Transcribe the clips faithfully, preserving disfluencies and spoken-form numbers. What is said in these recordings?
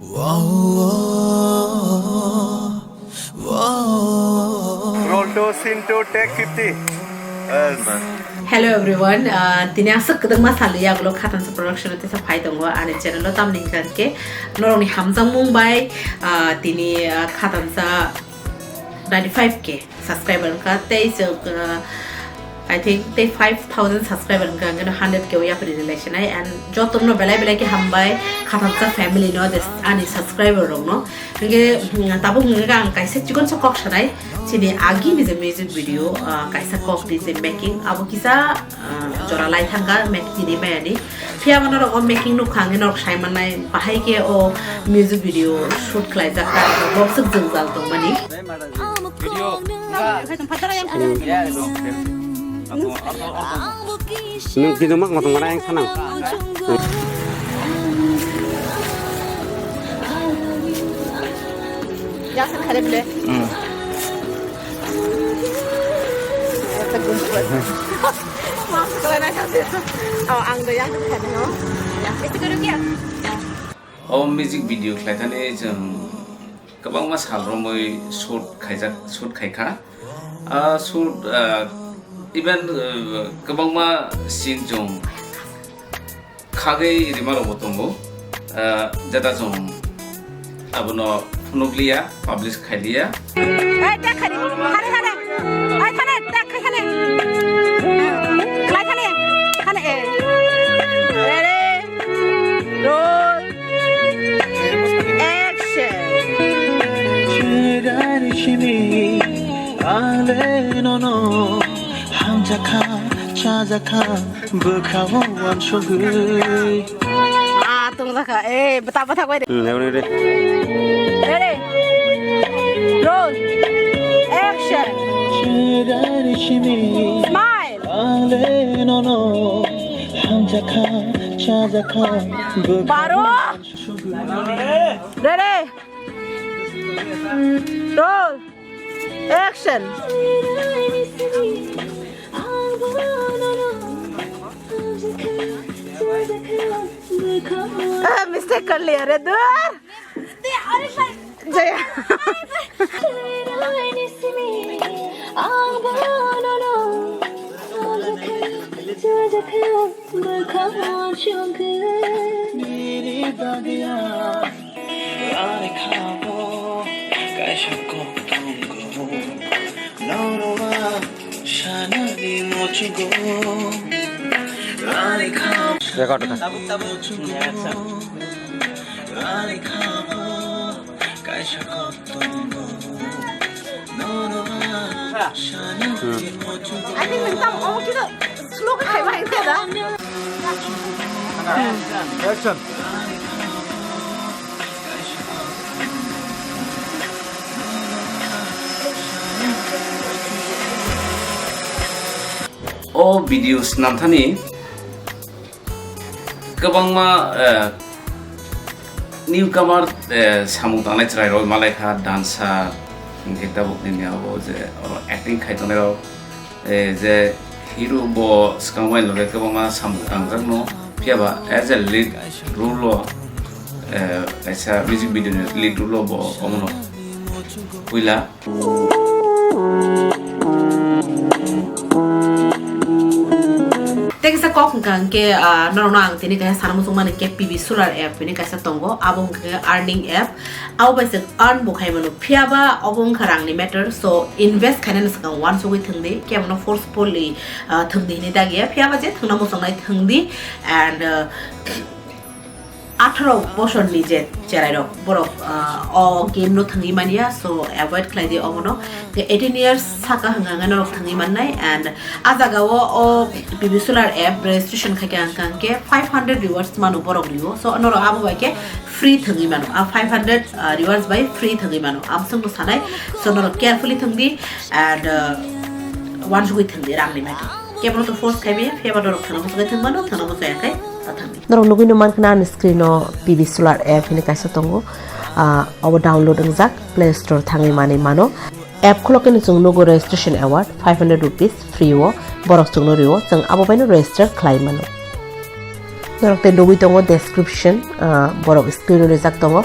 Roll two, scene two, take fifty. Yes. Hello everyone, uh, tini aswk kwdwkma salwi yagulo Khatansa Production o tesa phai tongo ani channel o, tamni hwnkha khe norokni hamjakmung bai, uh, tini, uh, Khatansa ninety five K subscriber wngkha, tei chwng, uh, I think tei five thousand subscriber wngkha, hwnkhe no hundred K o yapri relation ai, and jotono belai belai khe hambai Khatansa family no, je ani subscriber rok no. Hwnkhe, mm, tabuk hwnkhe ang kaisa chikon sa kok sanai, chini agi ni je music video, uh, kaisa kok ni je making, abo kisa, uh, jora lai thangkha, making ni maya ni. Phiya bo norok o making nukha, hwnkhe norok sai mannai, bahai khe o music video shoot khlaijak, ta bok swk jwngjal tongmani. Video. Nwng tini mak ngotong mana yang sanang. Yang sana kare bile. Hmm. Oh, ang do yang kare no. Yang, ese karo kya? Oh, music video khlai thani chwng kwbangma sal romwi shoot khaijak, shoot khaikha. Ah, shoot, ah, even, ah, kwbangma scene chwng khagwi rima rokbo tongo. Ah, jeta chwng abono phunukliya, publish khailiya. Ai, ta khani, khani, khani. Ai, khani, ta khai khani. Lai khani, khani, eh. Ready? Roll. Action. Chwrai simi ang le nono hamjakha chajakha bwkhao uansugwi. Ah, tongjakha. Eh, bwta bwthak bai de. Hmm, ready, ready. Ready? Roll. Action. Chwrai simi Smile. Ang le nono hamjakha chajakha bwkhao Baro. Ready? Roll. Action. Ah, mistake kar liya re, dur. Jaya. Nini bagwi ang ani kha-o kaisa kok tongo. Norok ang sanani muchungo. Ani kha-o Record ka. Muchungo. Ani nang tam omo kisa slow khe khai bai khe da. Action. O video swnamthani kwbangma, eh, newcomer, eh, samung tangnai chwrairok malaikha, dancer, hinkhe tabuk nini abo je oro acting khai tongnai rok, eh, je hero bo swkang bai loge kwbangma samung tangjakno, phiyaba as a lead role o, eh, kaisa music video ni lead role o bo omono puila. Tei kisa kok hwnkha hwnkhe, ah, norokno ang tini kaisa sana muchungmani khe P B Solar app hwnwi kaisa tongo, abo hwnkha khe earning app. Abo bai se earn bo khai mano, phiyaba obo wngkha rangni matter, so invest khainani swkang uansugwi thwngdi, kebono forcefully, ah, thwngdi hwnwi dagiya, phiyaba je thwngna muchungnai thwngdi, and, ah, atharo bosorni je cherairok, borok, ah, o game no thwngwi manya, so avoid khlai di omono. Khe eighteen years saka hwnka hwnka norok thwngwi mannai, and a jaga o, o P B Solar app registration khaikha hwnka hwnkhe five hundred rewards mano borok rio, so norok abo bai khe free thwngwi mano, a five hundred, ah, rewards bai free thwngwi mano, amswkno sanai, so norok carefully thwngdi, and, ah, uansugwi thwngdi rangni matter. Kebono to force khai maya, phiyaba norok thwngna muchungkhe thwngmano, thwngna muchungya khe ta thwngdi. Norok nugwino mankha na ani screen o P B Solar app hwnwi kaisa tongo. Ah, obo download wngjak, Play Store thangwi manwi mano. App khulokhe no chwng nugo registration award five hundred rupees free o borok chwngno rio, chwng abo baino register khlai mano. Norok tei nugwi tongo description, ah, borok screen o rijak tongo.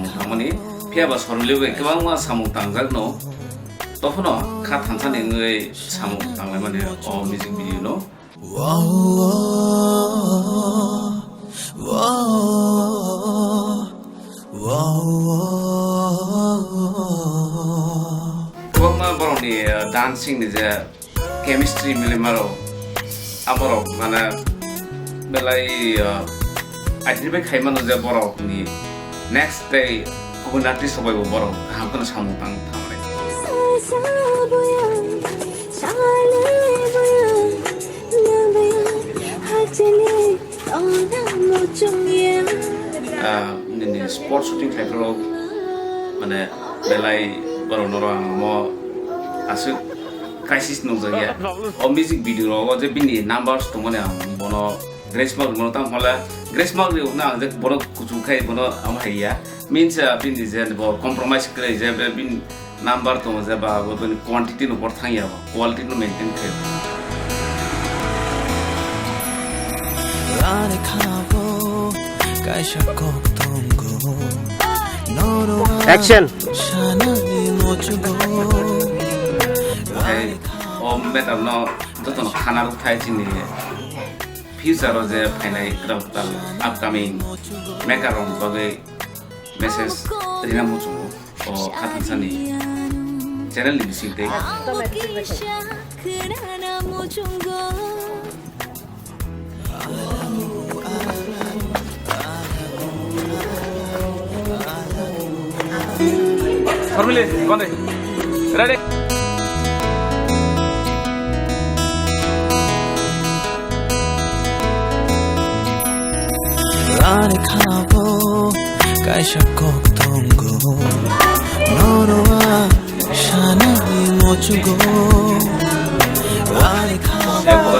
samung tangmani. Phiya ba Sormili bai kwbangma samung tangjak no. Tophuno kha thansa ni wngwi samung tanglaimani o music video no. Kwbangma borokni, uh, dancing ni je chemistry milimaro, aborok mane belai, uh, identify khaimano je borokni next day kubun artist rok bai bo borok kaham kheno samung tang thangnai. Ah, nini sport shooting khlai phuru mane belai borok norok ang mo aswk crisis nukjakya. O music video rogo je bini numbers tongmani ang bono Grace Mark rwmano tamo hwnle Grace Mark rw hwnna ang je bono kuchuk khai bono amo hai ya. Means, ah, bini je bo compromise kwrwi je be bini number tongo je ba bo bini quantity no bor thang ya ba quality no maintain khai. Ani khago kaisa kok tongo. Noro Action. Sanani mochugo. Hey, o matter no jotono khana rwk thai chini. Future o je phainai kwtal kwtal upcoming maker rok bagwi message rina muchungo o khatungsani channel ni bising tei. Formally, one day. Ready? Ani khago kaisa kok tongo. Noro a sanani mochugo. Ani khago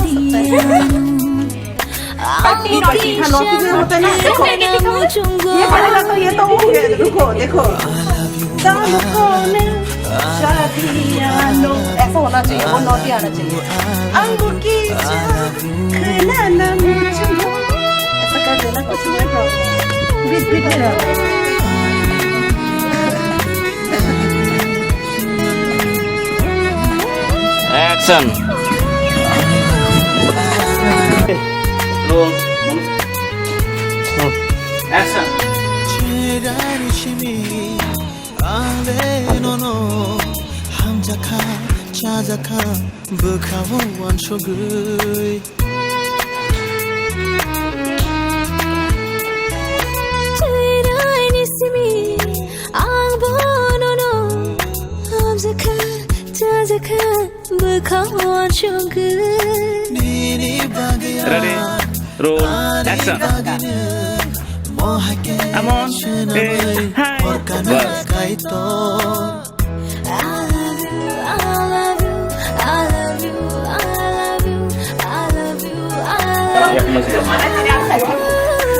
शादियां। पट्टी, पट्टी, हाँ, नौकरी में होता है ना, देखो। ये पहला तो ये तो हो गया, रुको, देखो। शादियां। ऐसा होना चाहिए, वो नौटी आना चाहिए। अंगूठी ऐसा कर देना कुछ नहीं problem। Beat, beat में रहो। Action. Roll. Action. Chwraini simi ang bonono hamjakha, chajakha, bwkhao uansugwi. Ready, roll, action. Come on, hey, hi. Bas.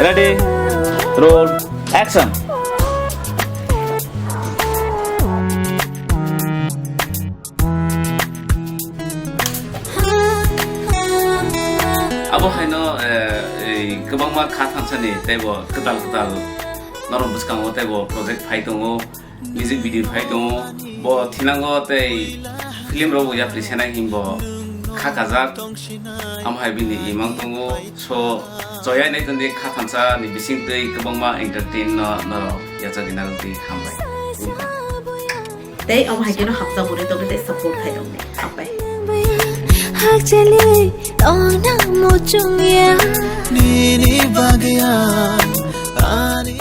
Ready, roll, action. Abo haino, eh, ei kwbangma kha thansani teibo kwtal kwtal norok bwskango teibo project phai tongo. Music video phai tongo, bo thinango tei film rok bo yapri senai himbo kha kajak, amo hai bini imang tongo. So, choya nai tongdi kha thansa ni bising tei kwbangma entertain no norok yachagwi narwkdi, hambai. Tei amo hai kheno hapsa bwrwi tongdi tei support khai tongdi. Hambai. Hakchali tongna muchungya. Nini bagwi ang ani